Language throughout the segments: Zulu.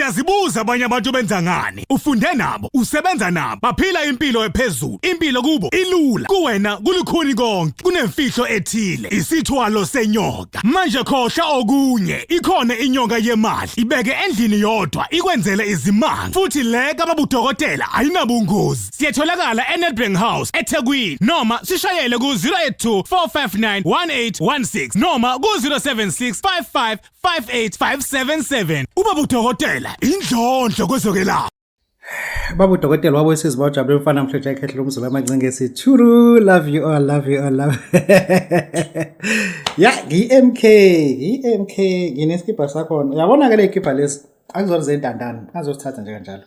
Uyazibuza abanye abantu benza ngani? Ufunde nabo, usebenza nabo, baphila impilo ephezulu. Impilo kubo ilula, kuwena kulukhuni konke. Kunemfihlo ethile, isithwalo senyoka. Manje khohlwa okunye, ikhona inyoka yemali. Ibeke endlini yodwa, ikwenzele izimanga. Futhi le kababudokotela ayinabungozi. Siyatholakala eNedbank House eThekwini noma sishayele ku-082 459 1816 noma ku-076 55 58577. Ubaba udokotela indlondlo kwezokwelapha. Baba udokotela wabo wesizwe bawujabule mfana mhlotha ekhehla lomzulu amancinge ethi churu love you all, love you all, love. Ya, ngiyi-MK, ngiyi-MK, nginesikibha sakhona. Uyabona ke le kibha lesi, akuzona zentandane, ngazosithatha nje kanjalo.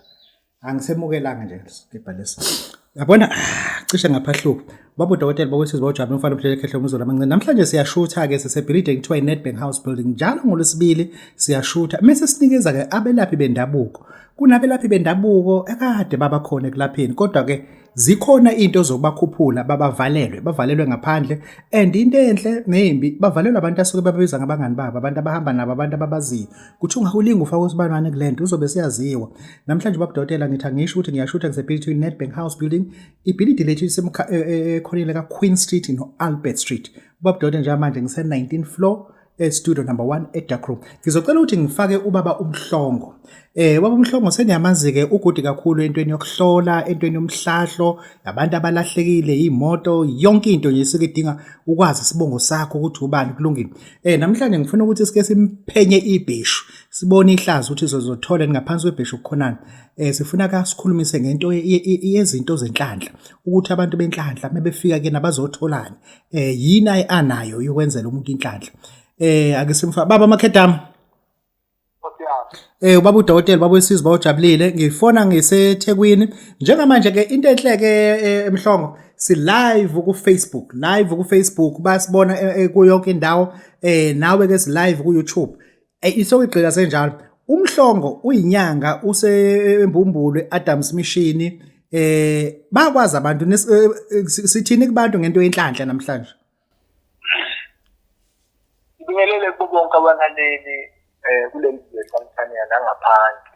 Angisemukelanga nje lesikibha lesi. Yabona, ah, cishe ngaphahluka. Baba udokotela bokwesizwe bawujabule umfana omhlele ekhehla umzulu amancane. Namhlanje siyashutha-ke sisebhilidi ekuthiwa i-Nedbank House Building. Njalo ngoLwesibili siyashutha. Mese sinikeza-ke abelaphi bendabuko. Kunabelaphi bendabuko ekade babakhona ekulapheni kodwa-ke zikhona into zokubakhuphula babavalelwe, bavalelwe ngaphandle and into enhle nembi bavalelwe abantu asuke bababiza ngabangani babo, abantu abahamba nabo, abantu ababaziyo. Kuthi ungakulinga ufake usibanwane kule nto uzobe siyaziwa. Namhlanje baba udokotela ngithi angisho ukuthi ngiyashutha ngisebhilidi i-Nedbank House Building. Ibhilidi lethu lisekhoneni lika-Queen Street no-Albert Street. Ubaba udokotela njengamanje ngise-19 floor e-studio number 1 e-dark room. Ngizocela ukuthi ngifake ubaba uMhlongo. Ubaba uMhlongo seniyamazi-ke, ugudi kakhulu entweni yokuhlola, entweni yomhlahlo, abantu abalahlekile, iy'moto, yonke into nje isuke idinga ukwazi isibongo sakho ukuthi ubani, kulungile. Namhlanje ngifuna ukuthi sike simphenye ibheshu, sibone ihlazo ukuthi sizothola ngaphansi kwebheshu kukhonani. Sifuna ka sikhulumise ngento yezinto zenhlanhla, ukuthi abantu benhlanhla mebefika kuyena bazotholani. Yini anayo yokwenzela umuntu inhlanhla. Ake simfa baba Makhedama. Ubaba udokotela baba wesizwe bawujabulile, ngifona ngiseThekwini njengamanje ke. Into enhle ke, eMhlongo, si live ku Facebook, live ku Facebook, bayasibona kuyo yonke indawo. Nawe ke si live ku YouTube. Isokugqila senjalo. UMhlongo uyinyanga, usembumbulu Adams Mission. Bakwazi abantu, sithini kubantu ngento yenhlanhla namhlanje? Ngibingelele kubo bonke abalaleli kuleli zwe laseMthaniya nangaphandle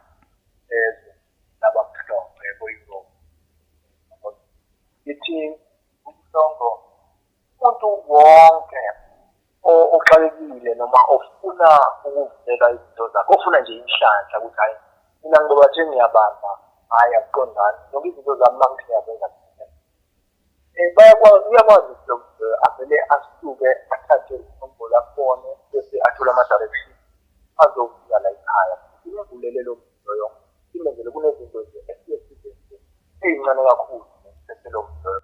ezwe labamhlophe bo-Europe. Ngithi uMhlongo, umuntu wonke oxakekile noma ofuna ukuvulelwa izinto zakhe, ofuna nje inhlanhla ukuthi hhayi mina ngibobathe ngiyabamba, hhayi akuqondani zonke izinto zami uma ngithi ngiyazenza, bayakwazi, uyakwazi ukuthi avele asuke athathe inombolo afone bese athole ama-direction azofika la ekhaya, simvulele lo muntu loyo, simenzele. Kunezinto nje esiye sizenze ey'ncane kakhulu sithethe lo muntu loyo.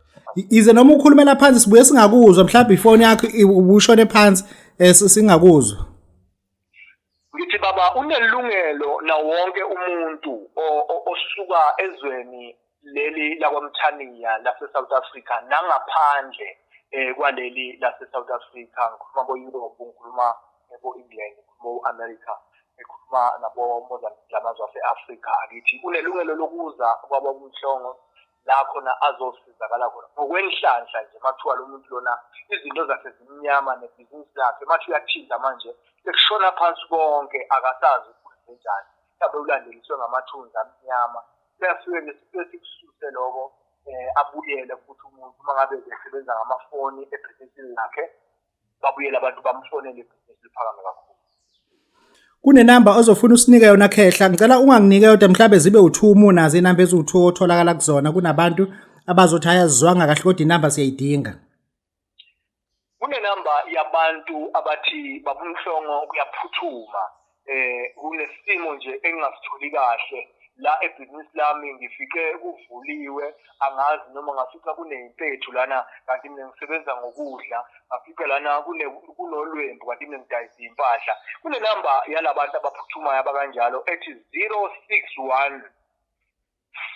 Ize noma ukhulumela phansi sibuye singakuzwa, mhlawumbe ifoni yakho ubushone phansi, singakuzwa. Ngithi baba, unelungelo na wonke umuntu osuka ezweni leli lakwaMthaniya lase-South Africa nangaphandle kwaleli lase-South Africa, ngikhuluma bo-Europe, ngikhuluma bo-England, ngikhuluma bo-America, ngikhuluma nabo-Mozambique, lamazwe ase-Afrika akithi, unelungelo lokuza kwaba uMhlongo la khona azosizakala khona ngokwenhlanhla nje. Mathiwa lo muntu lona izinto zakhe zimnyama nebhizinisi lakhe mathi uyathinta manje sekushona phansi konke, akasazi ukuthi kwenzenjani, mhlawumbe ulandeliswe ngamathunzi amnyama, kuyafike sifike sikususe lokho, abuyele futhi umuntu uma ngabe besebenza ngamafoni ebhizinisini lakhe, babuyele abantu bamfonele, ibhizinisi liphakame kakhulu. Kunenamba ozofuna usinike yona, Khehla. Ngicela unganginike yodwa, mhlawumbe zibe u-2 uma unazo inamba eziwu-2 otholakala kuzona. Kunabantu abazothi hhayi, azizwanga kahle kodwa inamba siyayidinga. Kunenamba yabantu abathi babumhlongo kuyaphuthuma, kunesimo nje engingasitholi kahle la ebhizinisi lami, ngifike kuvuliwe, angazi noma ngafica kuneyimpethu lana kanti mina ngisebenza ngokudla, ngafica lana kunolwembu kanti mina ngidayisa impahla. Kunenamba yalabantu abaphuthumayo abakanjalo ethi 061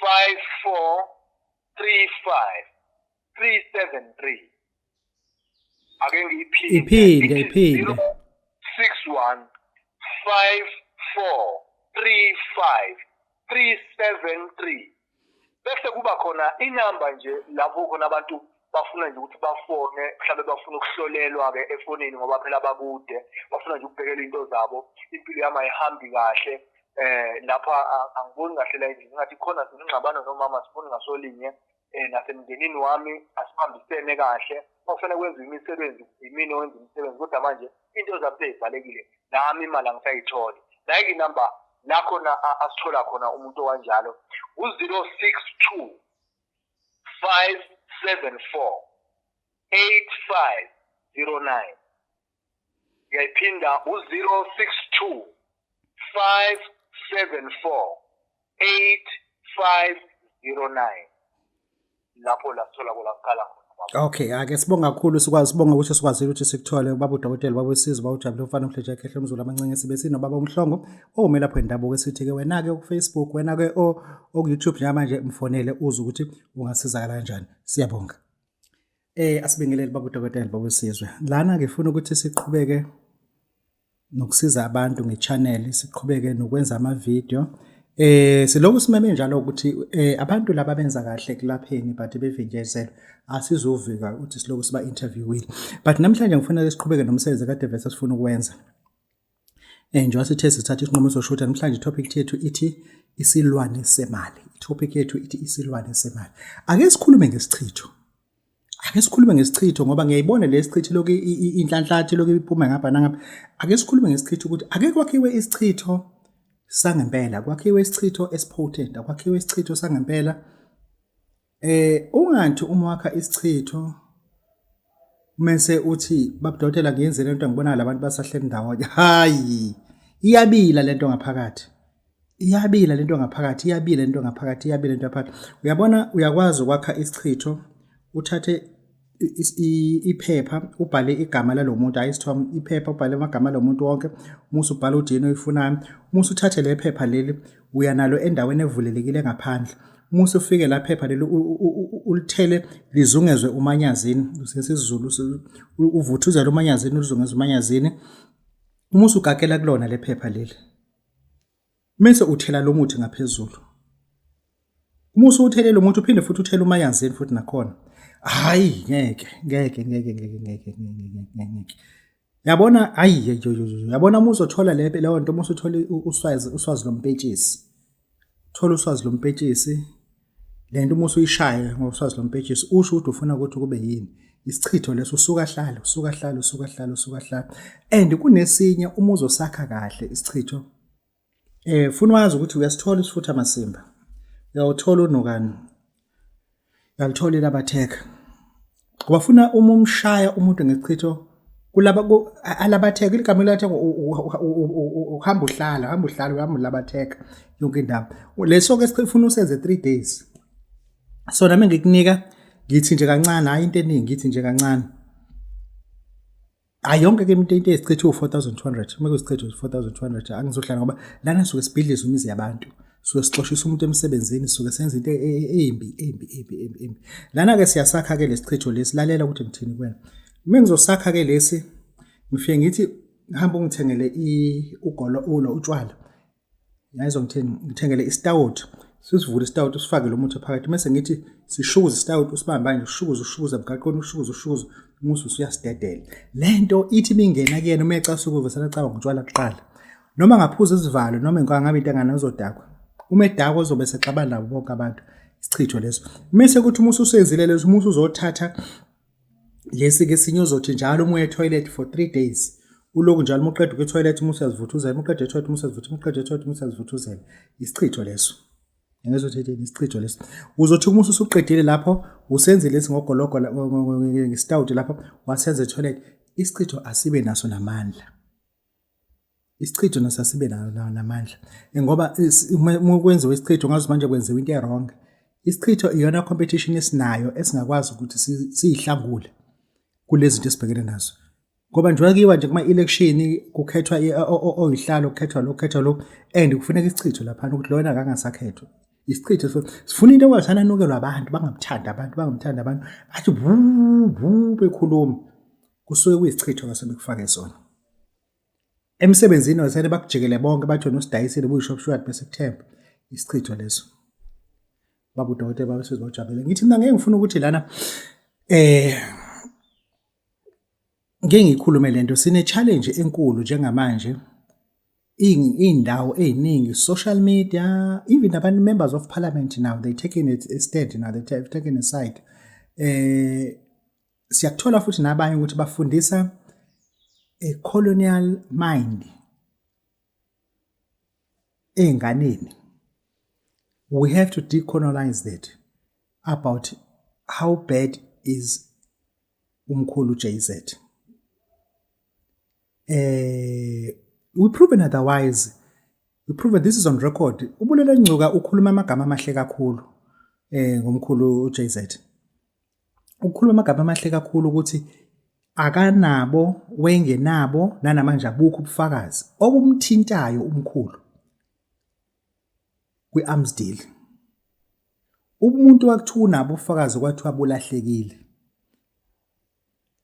54 35 373. Ake ngiyiphinde. Iphinde, iphinde. 61 54 35 373. Bese kuba khona inamba nje lapho khona abantu bafuna nje ukuthi bafone, mhlawumbe bafuna ukuhlolelwa-ke efonini ngoba phela bakude, bafuna nje ukubhekela into zabo, impilo yami ayihambi kahle. Lapha angiboni kahle la endlini, ngathi khona sinengxabano nomama, sifuni ngasolinye. Nasemndenini wami asibambisene kahle, makufanele kwenziwe imisebenzi yimina owenza imisebenzi, kodwa manje into zami seyivalekile, nami imali angisayitholi. Nayi inamba la khona asithola khona umuntu okanjalo, u-062 574 8509. Ngiyayiphinda, u-062 574 8509, lapho la sithola khona kukhala khona, baba. Okay, ake sibonga kakhulu, sikwazi sibonga ukuthi sikwazile ukuthi sikuthole ubaba udokotela, baba uSizwe, baba ujabule umfana omhleja ekhehle umzulu amancinci. Sibe sinobaba uMhlongo owumelaphi wendabuko. Esithi-ke wena-ke ku-Facebook, wena-ke oku-YouTube njengamanje, mfonele uze ukuthi ungasizakala kanjani. Siyabonga. Asibingelele baba udokotela, baba uSizwe. Lana ngifuna ukuthi siqhubeke nokusiza abantu nge-channel, siqhubeke nokwenza ama-video. Siloku simeme njalo ukuthi abantu laba benza kahle kulapheni but bevinjezelwe, asizovika ukuthi siloku siba interviewile. But namhlanje ngifuna siqhubeke nomsebenzi kade vese sifuna ukwenza. Njengoba sithe sithatha isinqumo soshutha namhlanje, topic yethu ithi isilwane semali. Topic yethu ithi isilwane semali. Ake sikhulume ngesichitho. Ake sikhulume ngesichitho ngoba ngiyayibona le sichitho lokhu inhlanhlathe lokhu iphuma ngapha nangapha. Ake sikhulume ngesichitho ukuthi ake kwakhiwe isichitho sangempela, kwakhiwe isichitho esipotent, akwakhiwe isichitho sangempela. Ungathi uma wakha isichitho mese uthi, "Babudokotela, ngiyenze lento, ngibona labantu basahleli ndawonye." Hayi, iyabila lento ngaphakathi. Iyabila lento ngaphakathi, iyabila lento ngaphakathi, iyabila lento ngaphakathi. Uyabona, uyakwazi ukwakha isichitho, uthathe iphepha ubhale igama lalo muntu, hayi isithombe, iphepha ubhale amagama alo muntu wonke, musu ubhala ukuthi yini oyifunayo, musu uthathe le phepha leli uya nalo endaweni evulelekile ngaphandle. Musu ufike la phepha leli ulithele lizungezwe umanyazini, usesiZulu uvuthuzela umanyazini, ulizungeze umanyazini. Uma usugagela kulona le phepha leli, mese uthela lo muthi ngaphezulu. Uma usuwuthele lo muthi, uphinde futhi uthele umayazini futhi nakhona. Hayi, ngeke, ngeke, ngeke, ngeke, ngeke, ngeke, ngeke, ngeke. Yabona, hayi, yabona uma uzothola le leyo nto, uma usuthola uswazi lompetshisi. Thola uswazi lompetshisi. Le nto uma usuyishaya ngoswazi lompetshisi, usho ukuthi ufuna ukuthi kube yini. Isichitho leso, usuka hlala, usuka hlala, usuka hlala, usuka hlala. And kunesinye, uma uzosakha kahle isichitho, funa wazi ukuthi uyasithola isifutha amasimba. Uyawuthola unukani. Uyalithola ilabatheka. Ngoba funa uma umshaya umuntu ngesichitho kulaba alabatheka, igama latheka, uhamba uhlala, uhamba uhlala, uhamba ulabatheka yonke indawo. Leso ke sifuna usenze 3 days. So nami ngikunika ngithi nje kancane, hayi into eningi, ngithi nje kancane. Hayi, yonke ke into ezichitha u4200, uma kuzichitha u4200 angizohlala, ngoba lana suke sibhidliza imizi yabantu, suke sixoshisa umuntu emsebenzini, suke senza into embi, embi, embi, embi, embi. Lana ke siyasakha ke lesichitho lesi, lalela ukuthi ngithini kuwena. Uma ngizosakha ke lesi, ngifike ngithi hamba ungithengele ugolo ulo utshwala. Yayizo ngitheni, ngithengele isitawuti, sisivule isitawuti, usifake lo muthi phakathi, mase ngithi sishukuze isitawuti, usibambe kanje, ushukuze, ushukuze emgaqweni, ushukuze, ushukuze, umusi usuyasidedela. Lento ithi mingena kuyena, uma ecasuka uvesana acabanga utshwala kuqala. Noma ngaphuza isivalo, noma ngabe into engane, uzodakwa. Uma edakwa uzobe sexabana nabo bonke abantu. Isichitho leso. Mese kuthi uma ususenzile leso, uma usuzothatha lesi ke sinye, uzothi njalo uma uya etoilet for 3 days, uloku njalo uma uqeda ukuya etoilet uma usuyazivuthuzela, uma uqeda etoilet uma usuyazivuthuzela, uma uqeda etoilet uma usuyazivuthuzela. Isichitho leso. Ngeke uthi isichitho leso. Uzothi uma usuqedile lapho usenzile lesi ngogologo ngesitawuti lapho wasenza etoilet, isichitho asibe naso namandla. Isichitho naso asibe namandla. Ngoba uma kwenziwa isichitho ngazi manje kwenziwa into e-wrong. Isichitho iyona competition esinayo esingakwazi ukuthi siyihlangule kulezi zinto esibhekene nazo. Ngoba njengoba kuyiwa nje kuma-election kukhethwa oyihlalo, kukhethwa lo, kukhethwa lo, and kufuneka isichitho laphana ukuthi lona akangasakhethwa. Isichitho sifuna into ekwazi anukelwa abantu, bangamthandi abantu, bangamthandi abantu, bathi vu vu bekhuluma. Kusuke kuyisichitho kasebekufake sona. Emsebenzini wasele bakujikele bonke bathi wena usidayisile, ubuyi-shop steward bese kuthemba. Isichitho leso. Baba udokotela, baba sizojabula. Ngithi mina ngeke ngifuna ukuthi lana ngeke ngikhulume lento, sine challenge enkulu njengamanje. Iy'ndawo ey'ningi, social media, even abantu members of parliament now they taking it a stand now, they have taken a side. Siyakuthola futhi nabanye ukuthi bafundisa a colonial mind ey'nganeni. We have to decolonize that about how bad is umkhulu JZ. We proven otherwise. We proven this is on record. UBulela Ngcuka ukhuluma amagama amahle kakhulu ngomkhulu uJZ. Ukhuluma amagama amahle kakhulu ukuthi akanabo wengenabo nanamanje abukho ubufakazi obumthintayo umkhulu kwi-arms deal. Umuntu wakuthiwa unabo ubufakazi kwathiwa bulahlekile.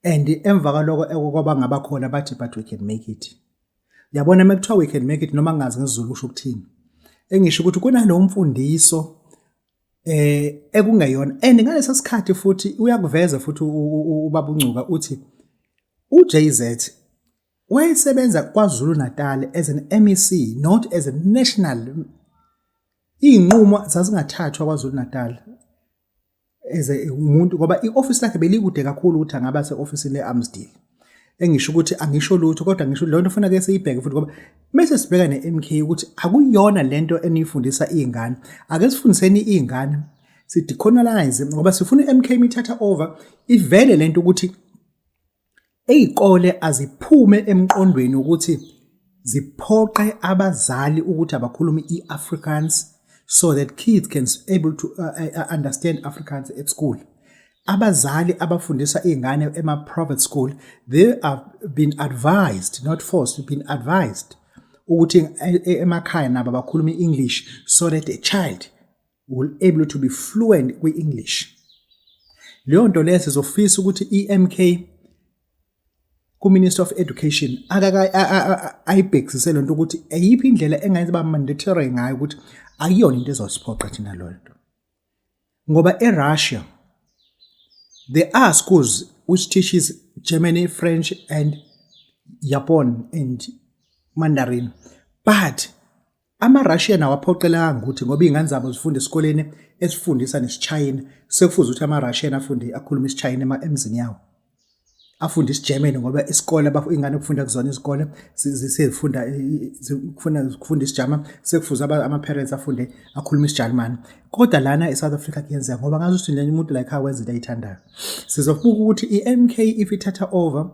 And emva kwaloko kwaba ngaba khona bathi, "But we can make it." Yabona, uma kuthiwa "we can make it", noma ngingazi ngesiZulu kusho ukuthini. Engisho ukuthi kunalowo mfundiso ekungeyona, and ngalesa sikhathi futhi uyakuveza futhi ubaba uNgcuka, uthi uJZ wayesebenza KwaZulu Natal as an MEC, not as a national. Iy'nqumo zazingathathwa KwaZulu Natal as umuntu ngoba i-office lakhe belikude kakhulu ukuthi angaba se-ofisini le-arms deal. Engisho ukuthi angisho lutho, kodwa ngisho leyo nto ufuna ke siyibheke futhi, ngoba mase sibheka ne-MK ukuthi akuyona lento eniyifundisa iy'ngane. Ake sifundiseni iy'ngane, si-decolonize, ngoba sifuna i-MK ithatha over ivele lento ukuthi ey'kole aziphume emqondweni ukuthi ziphoqe abazali ukuthi abakhulume i-Afrikaans so that kids can able to understand Afrikaans at school. Abazali abafundisa iy'ngane ema-private school, they have been advised, not forced, been advised ukuthi emakhaya nabo bakhulume i-English so that a child will able to be fluent kwi-English. Leyo nto leyo sizofisa ukuthi i-MK ku-Minister of Education ayibhekisise lento ukuthi eyiphi indlela engayenza ba mandatory ngayo, ukuthi akuyona into ezosiphoqa thina leyo nto. Ngoba eRussia there are schools which teaches Germany, French and Japan and Mandarin, but ama-Russian awaphoqelanga ukuthi ngoba iy'ngane zabo zifunda esikoleni esifundisa nesiChina, sekufuze ukuthi ama-Russian afunde akhulume isiChina emzini yawo, afunde isiGerman ngoba isikole ingane kufunda kuzona izikole sezifunda kufunda kufunda isiJama, sekufuze ama-parents afunde akhulume isiJalimane. Kodwa lana e-South Africa kuyenzeka ngoba ngazi ukuthi nje umuntu la ekhaya wenza into ayithandayo. Sizobuka ukuthi i-MK if ithatha over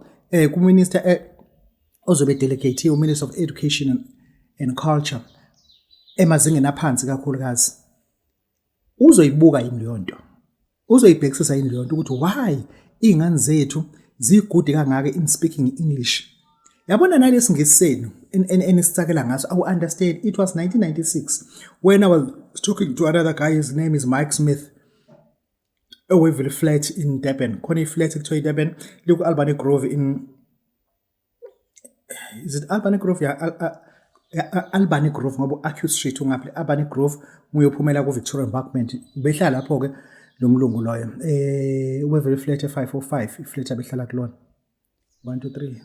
ku-minister ozobe delegate, u-Minister of Education and Culture emazingeni aphansi kakhulukazi, uzoyibuka yini leyo nto, uzoyibhekisisa yini leyo nto ukuthi why iy'ngane zethu zi-good kangaka in speaking English. Yabona, nalesi Ngisi senu enisitsakela ngaso, awu understand. It was 1996 when I was talking to another guy, his name is Mike Smith, eWaverley Flat in Durban. Khona i-flat ekuthiwa i-Durban, liku-Albany Grove in, is it Albany Grove? Yeah, Albany Grove, ngoba u-Acute Street ungaphi, Albany Grove uyophumela ku-Victoria Embankment. Behlala lapho-ke lo mlungu loyo, Waverley Flat e-505, i-flat abehlala kulona, 1 2 3,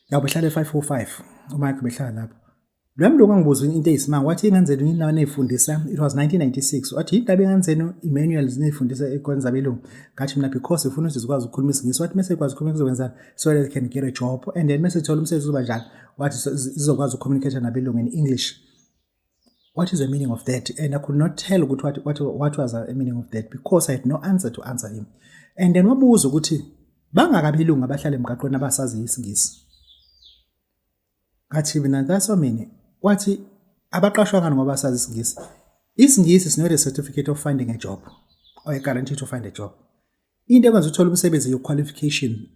ya, behlala e-505 uMike, behlala lapho. Lo mlungu angibuza into eyisimanga, wathi, "Ingane zenu yini niyifundisa?" It was 1996. Wathi, "Indaba ingane zenu i-manual ziniyifundisa ey'koleni zabelungu?" Ngathi mina, "Because ifuna ukuthi zikwazi ukukhuluma isiNgisi." Wathi, "Mase ikwazi ukukhuluma kuzokwenzani?" "So that they can get a job." "And then mase ithola umsebenzi kuzoba njani?" Wathi, "Zizokwazi uku-communicate nabelungu in English." What is the meaning of that? And I could not tell ukuthi what was the meaning of that because I had no answer to answer him. And then wabuza ukuthi bangaki abelungu abahlala emgaqweni abasazi isiNgisi. Ngathi mina, "That's so many." Wathi, "Abaqashwa ngani ngoba sazi isiNgisi?" IsiNgisi is not a certificate of finding a job or a guarantee to find a job. Into ekwenza uthole umsebenzi, your qualification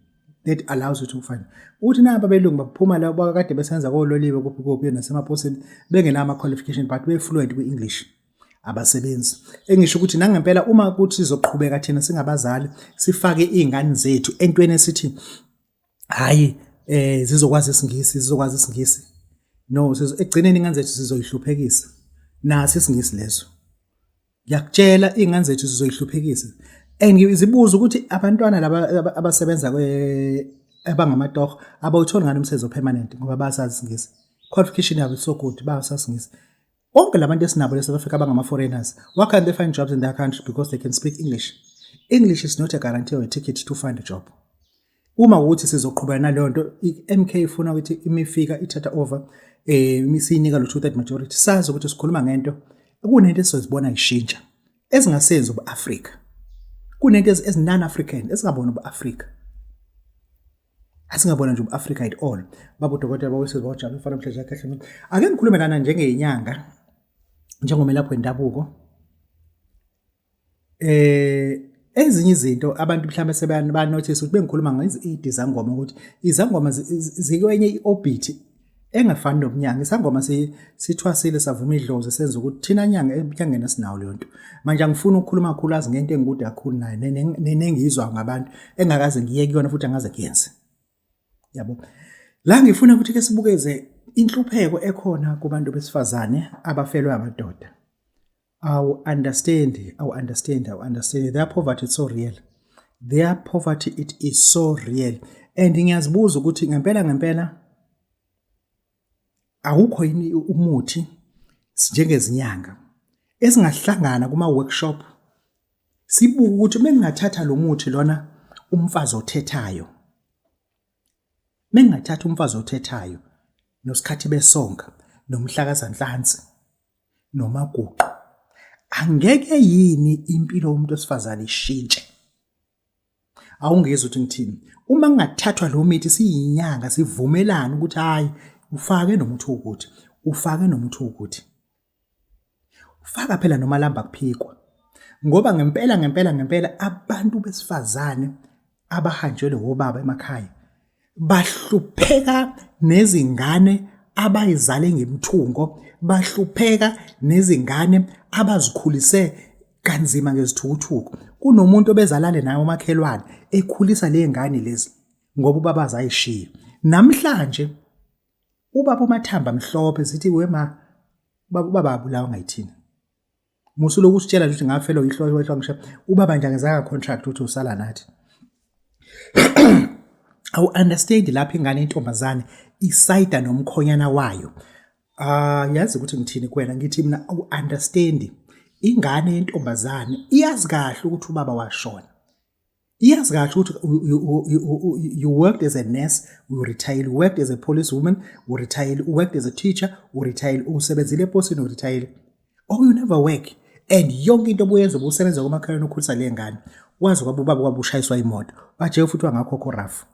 that allows you to find. Uthi naba abelungu baphuma la bakade besenza kololiwe kuphi kuphi nasemaposini bengenawo ama-qualification but be-fluent kwi-English, abasebenzi. Engisho ukuthi nangempela uma kuthi sizoqhubeka thina singabazali sifake iy'ngane zethu entweni esithi hhayi zizokwazi isiNgisi, zizokwazi isiNgisi, no, ekugcineni iy'ngane zethu sizoyihluphekisa naso isiNgisi leso. Ngiyakutshela, iy'ngane zethu sizoyihluphekisa. And ngizibuza ukuthi abantwana laba abasebenza abangamatoho abawutholi ngani umsebenzi o-permanent ngoba bayasazi isiNgisi. Qualification yabo is so good, bayasasingisi. Bonke labantu esinabo le South Africa abangama foreigners, why can't they find jobs in their country? Because they can speak English. English is not a guarantee or a ticket to find a job. Uma ukuthi sizoqhubeka naleyo nto, i-MK ifuna ukuthi imifika ithatha over, siyinika lo 2/3 majority, sazi ukuthi sikhuluma ngento kunento esizozibona ishintsha ezingasenzi ubu-Afrika, kunento ezi-non-African ezingabona ubu-Afrika, asingabona nje ubu-Afrika at all. Baba udokotela bawesizwe bawujabula mfana mhlanje akhehle. Ake ngikhulume lana njengenyanga, njengomelaphi wendabuko. Ezinye izinto abantu mhlawumbe sebanotice ukuthi bengikhuluma ngezidi zangoma, ukuthi izangoma zikwenye i-orbit engafani nobunyanga. Isangoma sithwasile, savuma idlozi, senza ukuthi thina nyanga ebunyangeni asinawo leyo nto. Manje angifuni ukukhuluma kakhulu azi ngento engikude kakhulu nayo nengiyizwa ngabantu engakaze ngiye kuyona futhi angaze ngiyenze. Yabo. La ngifuna ukuthi ke sibukeze inhlupheko ekhona kubantu besifazane abafelwe amadoda. Awu understand, awu understand, awu understand. Their poverty is so real. Their poverty, it is so real. And ngiyazibuza ukuthi ngempela ngempela awukho yini umuthi njengezinyanga esingahlangana kuma workshop, sibuke ukuthi mengingathatha lo muthi lona, umfazi othethayo, mengingathatha umfazi othethayo nosikhathi besonga nomhlakazanhlansi nomaguqu, angeke yini impilo yomuntu wesifazane ishintshe? Awungezwa ukuthi ngithini? Uma kungathathwa lo mithi siyinyanga, sivumelane ukuthi hayi, ufake nomuthi ukuthi, ufake nomuthi ukuthi, ufaka phela noma lamba kuphikwa, ngoba ngempela ngempela ngempela abantu besifazane abahanjelwe wobaba emakhaya bahlupheka nezingane abayizale ngemthungo, bahlupheka nezingane abazikhulise kanzima ngezithukuthuku. Kunomuntu obezalale naye umakhelwane ekhulisa le ngane lezi ngoba ubaba azayishiya. Namhlanje ubaba umathamba mhlophe, sithi wema baba, ubaba abulawa ngayithina. Musu lokhu usitshela nje ukuthi ngafelwa yihlo wehlwa ngisho ubaba nje angezanga contract ukuthi usala nathi. Awu understand lapho ingane intombazane isayida nomkhonyana wayo. Ah, yazi ukuthi ngithini kuwena? Ngithi mina awu understand, ingane yentombazane iyazi kahle ukuthi ubaba washona. Iyazi kahle ukuthi you worked as a nurse, you retired, you worked as a police woman, you retired, you worked as a teacher, you retired, usebenzile eposini, you retired. Or you never work. And yonke into obuyenza ubusebenza komakhelwane ukhulisa le ngane. Wazi kwaba ubaba kwaba ushayiswa imoto. Baje futhi wangakhokha urafu.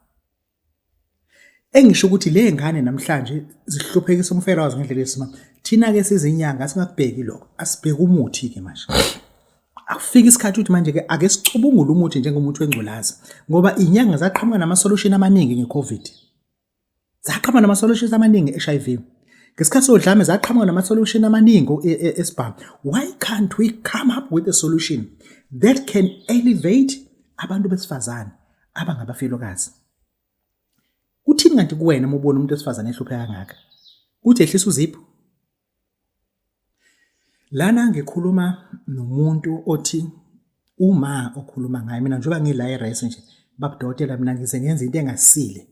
Engisho ukuthi le ngane namhlanje zihluphekisa umfela wazo ngendlela esimama. Thina ke sizinyanga singakubheki lokho. Asibheke umuthi ke manje. Akufika isikhathi ukuthi manje ke ake sicubungule umuthi njengomuthi wengculazi, ngoba inyanga zaqhamuka nama solution amaningi ngeCovid. Zaqhamuka nama solutions amaningi eHIV. Ngesikhathi sodlame zaqhamuka nama solution amaningi esibhamu. Why can't we come up with a solution that can elevate abantu besifazane abangabafelokazi? Kuthini kanti kuwena uma ubona umuntu wesifazane ehlupheka kangaka? Kuthi ehlisa uzipho. Lana ngikhuluma nomuntu othi uma okhuluma ngaye, mina njengoba ngila e-res nje, babudokotela, mina ngize ngenza into engasile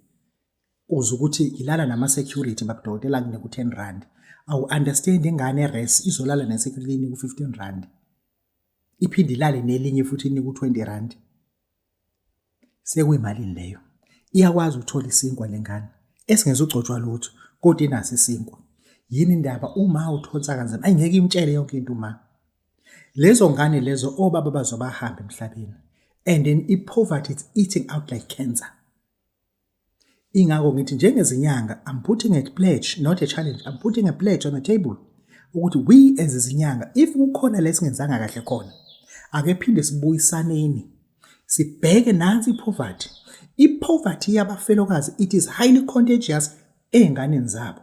uze ukuthi ngilala nama-security, babudokotela, nginika u-10 rand. Awu-understand, ingane e-res izolala ne-security inika u-15 rand, iphinde ilale nelinye futhi inika u-20 rand. Sekuyimalini leyo? Iyakwazi ukuthola isinkwa lengane esingezugcotshwa lutho, kodwa inaso isinkwa. Yini indaba uma uthonsa kanzima? Ayingeke imtshele yonke into uma. Lezo ngane lezo obaba bazo bahamba emhlabeni. And then i-poverty is eating out like cancer. Ingakho ngithi njengezinyanga, I'm putting a pledge, not a challenge. I'm putting a pledge on the table ukuthi we as izinyanga, if kukhona lesingenzanga kahle khona, ake phinde sibuyisaneni, sibheke nansi ipoverty. Ipoverty yabafelokazi, it is highly contagious ey'nganeni zabo.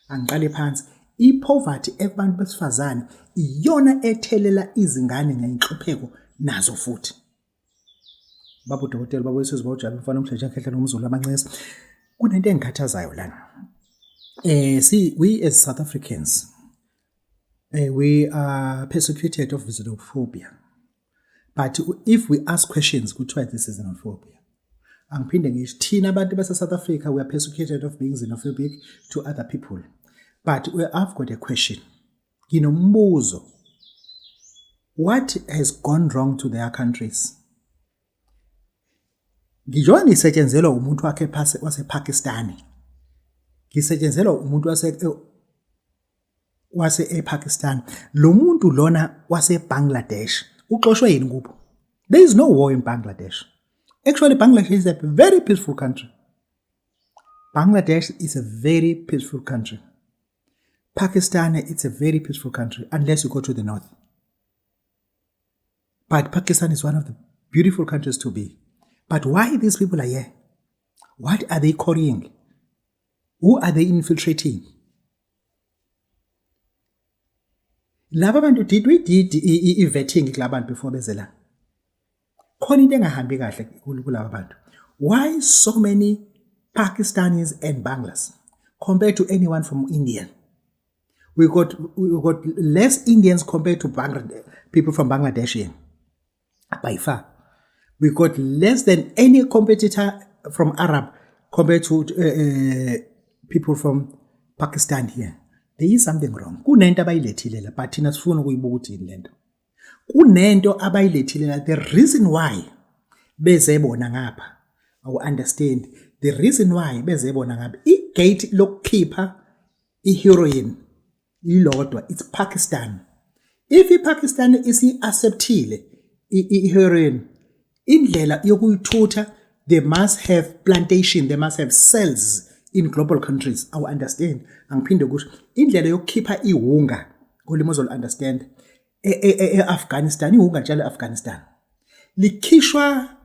Angiqale phansi, ipoverty ekubantu besifazane iyona ethelela izingane ngenhlupheko nazo futhi. Baba udokotela, baba wesizwe, bawujabula mfana omhle nje, nomzulu amancesa. Kunento engikhathazayo lana. See, we as South Africans, we are persecuted of xenophobia. But if we ask questions, kuthiwa this is xenophobia. Angiphinde ngisho, thina abantu base South Africa, we are persecuted of being xenophobic to other people. But I've got a question. Nginombuzo. What has gone wrong to their countries? Ngijoba ngisetshenzelwa umuntu wakhe phase wasePakistani. Ngisetshenzelwa umuntu wase wase ePakistan. Lo muntu lona waseBangladesh uxoshwe yini kubo? There is no war in Bangladesh. Actually, Bangladesh is a very peaceful country. Bangladesh is a very peaceful country. Pakistan, it's a very peaceful country unless you go to the north. But Pakistan is one of the beautiful countries to be. But why these people are here? What are they carrying? Who are they infiltrating? Laba bantu did we did i-vetting kulabantu before beze la? Khona into engahambi kahle kulaba bantu. Why so many Pakistanis and Banglas compared to anyone from India? We got less Indians compared to Bangladesh, people from Bangladesh here, by far. We got less than any competitor from Arab compared to people from Pakistan here. There is something wrong. Kunento abayilethile la, but thina sifuna ukuyibuka ukuthi yini lento. Kunento abayilethile la. The reason why beze bona ngapha, awu understand the reason why beze bona ngapha. I-gate lokukhipha i-heroin ilodwa, it's Pakistan. If iPakistan isi-acceptile i-heroin, indlela yokuyithutha, they must have plantation, they must have cells in global countries. Awu understand, angiphinde kusho indlela yokukhipha iwunga ngolimi ozolu understand. E-Afghanistan iwunga njalo, e-Afghanistan likhishwa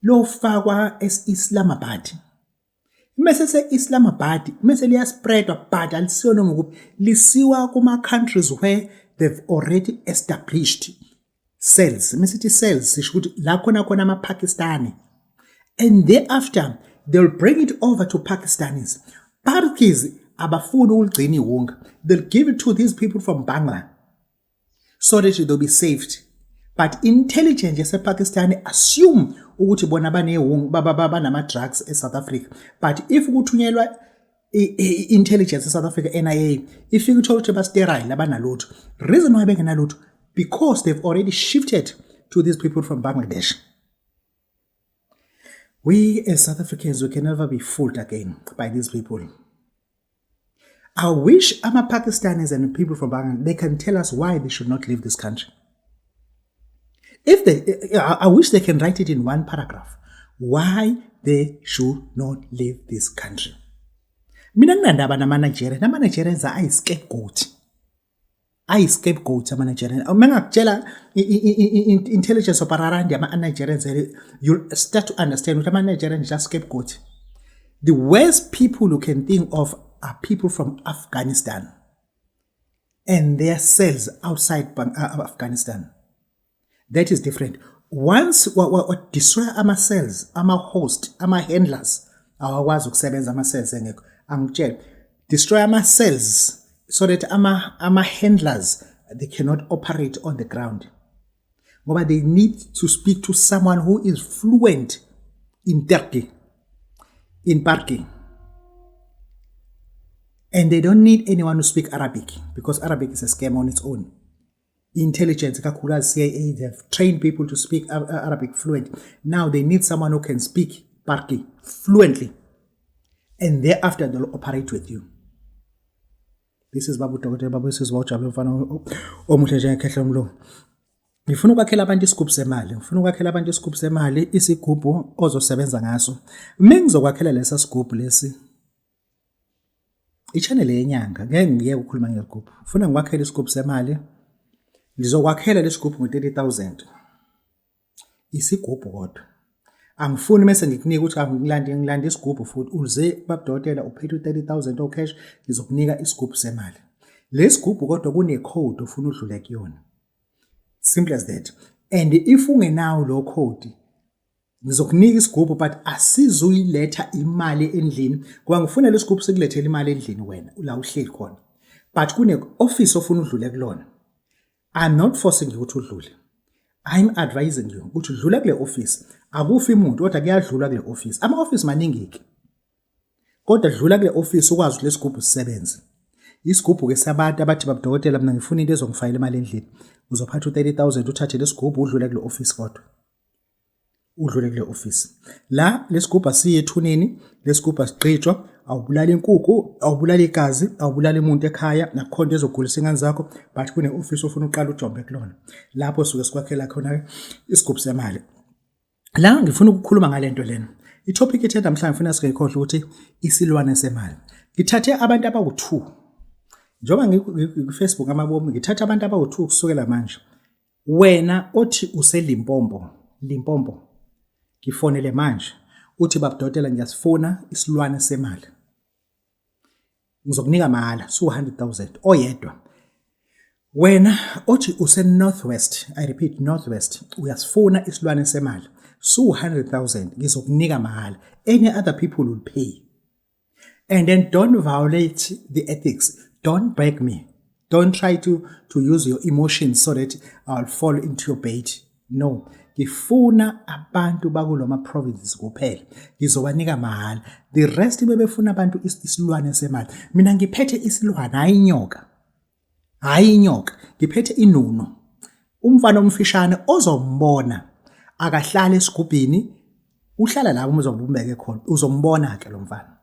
lofakwa e-Islamabad, mese se-Islamabad mese liyaspreadwa, but alisiyo noma kuphi, lisiwa kuma-countries where they've already established cells. Mesithi cells, sisho ukuthi la khona khona ama-Pakistani, and thereafter they'll bring it over to Pakistanis. Pakis abafuni ukuligcina iwunga, they'll give it to these people from Bangla so that they'll be saved. But intelligence yasePakistan assume ukuthi bona banewunga, banama-drugs e-South Africa. But if kuthunyelwa i-intelligence e-South Africa, NIA, ifike uthole ukuthi ba-sterile, abanalutho. Reason why bengenalutho, because they've already shifted to these people from Bangladesh. We as South Africans, we can never be fooled again by these people. I wish ama-Pakistanis and people from Bangladesh, they can tell us why they should not leave this country. If they, I wish they can write it in one paragraph, why they should not leave this country. Mina nginandaba nama-Nigerian, ama-Nigerians ayi-scapegoat. Ayi-scapegoat ama-Nigerian. Uma ngakutshela intelligence operandi ama-Nigerians, you'll start to understand ukuthi ama-Nigerians just scapegoat. The worst people you can think of are people from Afghanistan and their cells outside Afghanistan. That is different. Once wa destroy ama cells, ama host, ama handlers, awakwazi ukusebenza ama cells engekho. Angitshela, destroy ama cells so that ama handlers, they cannot operate on the ground. Ngoba they need to speak to someone who is fluent in Turkey, in Parki. And they don't need anyone who speak Arabic because Arabic is a scam on its own. Intelligence, kakhulukazi CIA, they've trained people to speak Arabic fluent. Now they need someone who can speak Parki fluently. And thereafter they'll operate with you. This is Babu Dokotela Babu Sizwa ujabule mfana omuhle njengekhehla lomlungu. Ngifuna ukwakhela abantu isigubhu semali. Ngifuna ukwakhela abantu isigubhu semali, isigubhu ozosebenza ngaso. Mengizokwakhela lesa sigubhu lesi, i-channel yenyanga ngeke ngiyeke ukukhuluma ngesigubhu. Ngifuna ngikwakhele isigubhu semali. Ngizokwakhela lesigubhu ngo-30,000. Isigubhu kodwa. Angifuni mase ngikunika ukuthi angilande, ngilande isigubhu futhi uze babudokotela uphethe u-30,000 o-cash, ngizokunika isigubhu semali. Lesigubhu kodwa kune code ofuna udlule kuyona. Simple as that. And if ungenawo lo code, ngizokunika isigubhu but asizuyiletha imali endlini, ngoba ngifuna lesigubhu sikulethele imali endlini wena la uhleli khona. But kune office ofuna udlule kulona. I'm not forcing you ukuthi udlule. I'm advising you ukuthi udlule kule office. Akufi umuntu kodwa kuyadlulwa kule office. Ama office maningi ke. Kodwa dlula kule office ukwazi ukuthi lesigubhu sisebenze. Isigubhu-ke sabantu abathi babudokotela mina ngifuna into ezongifakela imali endlini. Uzophatha u-30 000 uthathe lesigubhu udlule kule office kodwa. Udlule kule office. La lesigubhu asiye ethuneni, lesigubhu asigqitshwa, awubulali inkukhu, awubulali igazi, awubulali umuntu ekhaya, nakhona into ezogulisa ingane zakho, but kune office ofuna uqala ujombe kulona. Lapho suke sikwakhela khona isigubhu semali. La ngifuna ukukhuluma ngale nto lena. I-topic ethe namhlanje ngifuna singayikhohlwa ukuthi isilwane semali. Ngithathe abantu abawu-2. Njengoba ngiku-Facebook amabomu ngithathe abantu abawu-2 kusukela manje. Wena othi useLimpopo, Limpopo. Ngifonele manje. Uthi babudokotela ngiyasifuna isilwane semali. Ngizokunika mahhala su 100,000 oyedwa. Wena othi use Northwest, I repeat Northwest, uyasifuna isilwane semali su 100,000 ngizokunika mahhala. Any other people will pay. And then don't violate the ethics. Don't beg me. Don't try to use your emotions so that I'll fall into your bait. No. Ngifuna abantu bakuloma provinces kuphela. Ngizobanika mahhala. The rest bebefuna abantu isilwane semali. Mina ngiphethe isilwane hayi inyoka. Hayi inyoka, ngiphethe inunu. Umfana omfishane ozombona akahlale esigubhini uhlala la uma uzobumbeke khona uzombona ke lo mfana.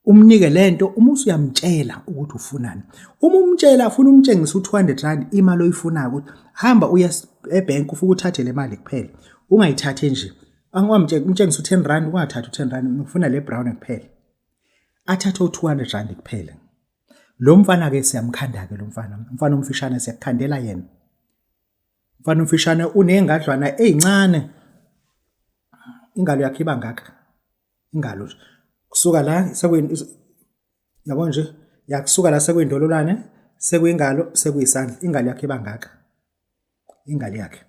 Umnike lento uma usuyamtshela ukuthi ufunani. Uma umtshela ufuna umtshengisa u200 rand imali oyifunayo ukuthi hamba uye ebank ufike uthathe le mali kuphela. Ungayithathi nje. Angwamtshela umtshengisa u10 rand ungathathi u10 rand ngifuna le brown kuphela. Athathe u200 rand kuphela. Lo mfana ke siyamkhanda ke lo mfana. Umfana omfishane siyakukhandela yena. Umfana omfishane unengadlwana ezincane. Ingalo yakhe iba ngaka. Ingalo nje. Kusuka la sekuyini yabo nje yakusuka la sekuyindololwane sekuyingalo sekuyisandla ingalo yakhe iba ngaka. Ingalo yakhe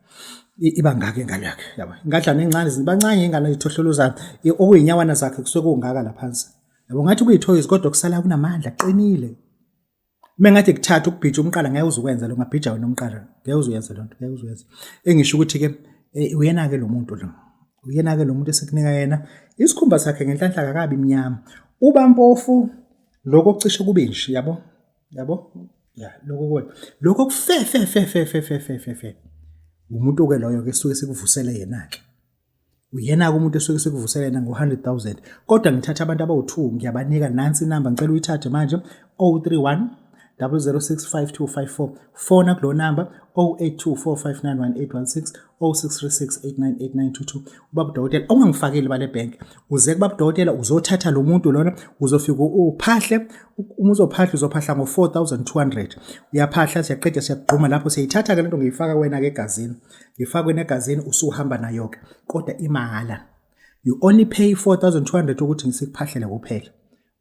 iba ngaka ingalo yakhe yabo. Ingadlana encane zibancane ingane ezithohlolozana okuyinyawana zakhe kusuke kungaka la phansi. Yabo ngathi kuyithoyizi kodwa kusala kunamandla qinile. Uma ngathi kuthatha ukubhija umqala ngeke uzukwenza lo ngabhija wena umqala ngeke uzuyenze lo nto ngeke uzuyenze. Engisho ukuthi ke uyena ke lo muntu lo. Uyena ke lo muntu esikunika yena isikhumba sakhe ngenhlanhla kakabi mnyama. Uba mpofu lokho kucishe kube nje yabo. Yabo? Ya lokho kuwe. Lokho kufe fe fe fe fe fe fe fe fe. Umuntu ke loyo ke suke sikuvusele yena ke. Uyena ke umuntu esuke sikuvusele yena ngo-100,000. Kodwa ngithatha abantu abawu-2 ngiyabanika nansi inamba ngicela uyithathe manje 031 0065254. Fona kulo number 0824591816 0636898922. Ubaba udokotela ongangifakeli bale bank uze kubaba udokotela uzothatha lo muntu lona uzofika uphahle uma uzophahla uzophahla ngo-4200 uyaphahla siyaqeda siyagquma lapho siyayithatha ke lento ngiyifaka wena ke egazini ngifaka wena egazini usuhamba nayo ke kodwa imahhala you only pay 4200 ukuthi ngisikuphahlele kuphela.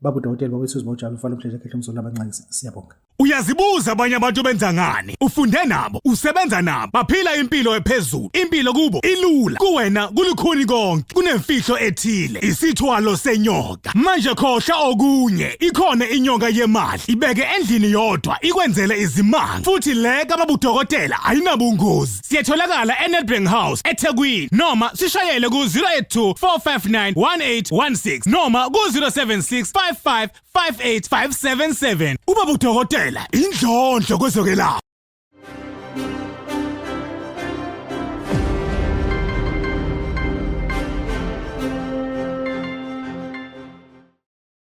Baba udokotela baba isizwe bawujabula ufana umhleli ekhehla umzolo abancane siyabonga. Uyazibuza abanye abantu benza ngani? Ufunde nabo, usebenza nabo, baphila impilo ephezulu. Impilo kubo ilula, kuwena kulukhuni konke. Kunemfihlo ethile, isithwalo senyoka. Manje khohlwa okunye, ikhona inyoka yemali. Ibeke endlini yodwa, ikwenzele izimanga. Futhi le kababudokotela ayinabungozi. Siyatholakala eNedbank House eThekwini noma sishayele ku-082 459 1816 noma ku-076 55 58577. Ubaba udokotela indlondlo kwezokwelapha.